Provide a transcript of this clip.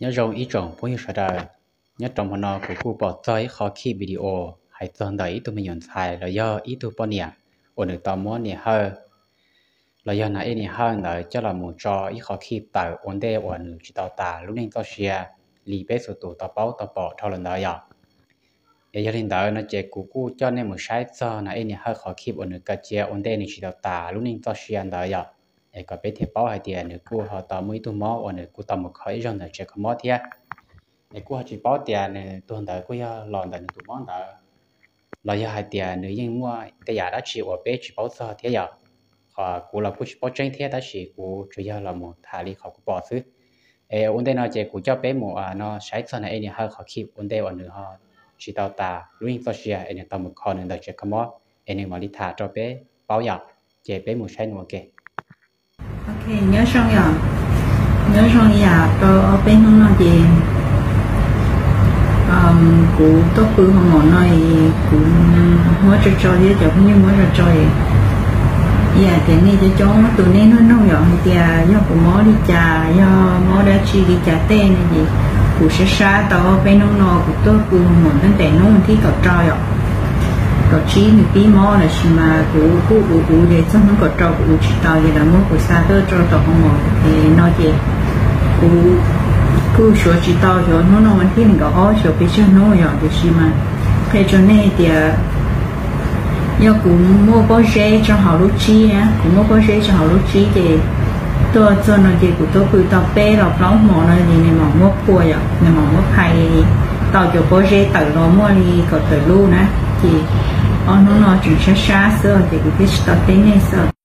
Nyob zoo ib tsoom phooj ywg sawv daws, nyob rau hmo no kuv kuj pom txog ib qho khib video hais txog ntawm ib tug me nyuam ntxhais los yog ib tug poj niam uas nws tau muab niam hawj los yog nas ej niam hawj ntawd coj los mus tso ib qho khib tawm ua ntej uas nws tsis tau tas lub neej txoj sia li peb txhua tus tau paub tau pom dhau los ntawd yom. Es yog li ntawd no ces kuv kuj coj nej mus saib txog nas ej niam hawj qhov khib uas nws kaw cia ua ntej nws tsis tau tas lub neej txoj sia ntawd yom, es kom peb thiaj paub hais tias nws kuj ho tau muaj ib tug mob uas nws kuj tau mus kho ib zaug ntawm tsev kho mob thiab. Es kuj ho tsis paub tias nws tuag ntawd kuj yog los ntawm nws tus mob ntawd los yog hais tias nws yeej muaj tej yam dab tsi uas peb tsis paub txog thiab yom. Qhov kuv los kuj tsis paub tseeb thiab tab sis kuv tsuas yog los mus tham li qhov kuv pom xwb. Es ua ntej no ces kuv coj peb mus no saib txog nas ej niam hawj qhov khib ua ntej uas nws ho tsis tau tas lub neej txoj sia es nws tau mus kho nws ntawm tsev kho mob, es nws mam li tham rau peb paub yom. Ces peb mus saib nws ua ke. Ok, nyob zoo yom, nyob zoo yam rau ob peb hnub no ces kuv tuaj pw hoo maum no es kuv muab tso tso thiab cov phooj ywg muab tso tso es yam tias nej cov coob tus nej nug nug yom hais tias yog kuv mob li cas, yog mob dab tsi li cas tej no ces kuv sab sab tau ob peb hnub no kuv tuaj pw hoo maum ntev ntev hnub thib kaum rau yom. Kaum tsib nws pib mob lawm sis mas kuv kuj ua ua ces txog hnub kaum rau kuv ua tsis tau ces lawv muab kuv xa tuaj rau tom hoo maum ces no ces kuv kuj xyuas tsis tau, xyuas hnub no vas thib nees nkaum ob xyuas peb tsawg hnub yom, tiam sis mas qhia rau nej tias yog kuv muaj pob zeb rau hauv lub tsib, kuv muaj pob zeb rau hauv lub tsib ces tuaj txog no ces kuv tuaj pw tau peb los plaub hmo no ces nws mam muab phua yom, nws mam muab phais tau cov pob zeb tawm los muaj li kaum tawm lub na. Ces ob hnub no tseem sab sab xwb ces kuv thiaj tsis tau teb nej xwb.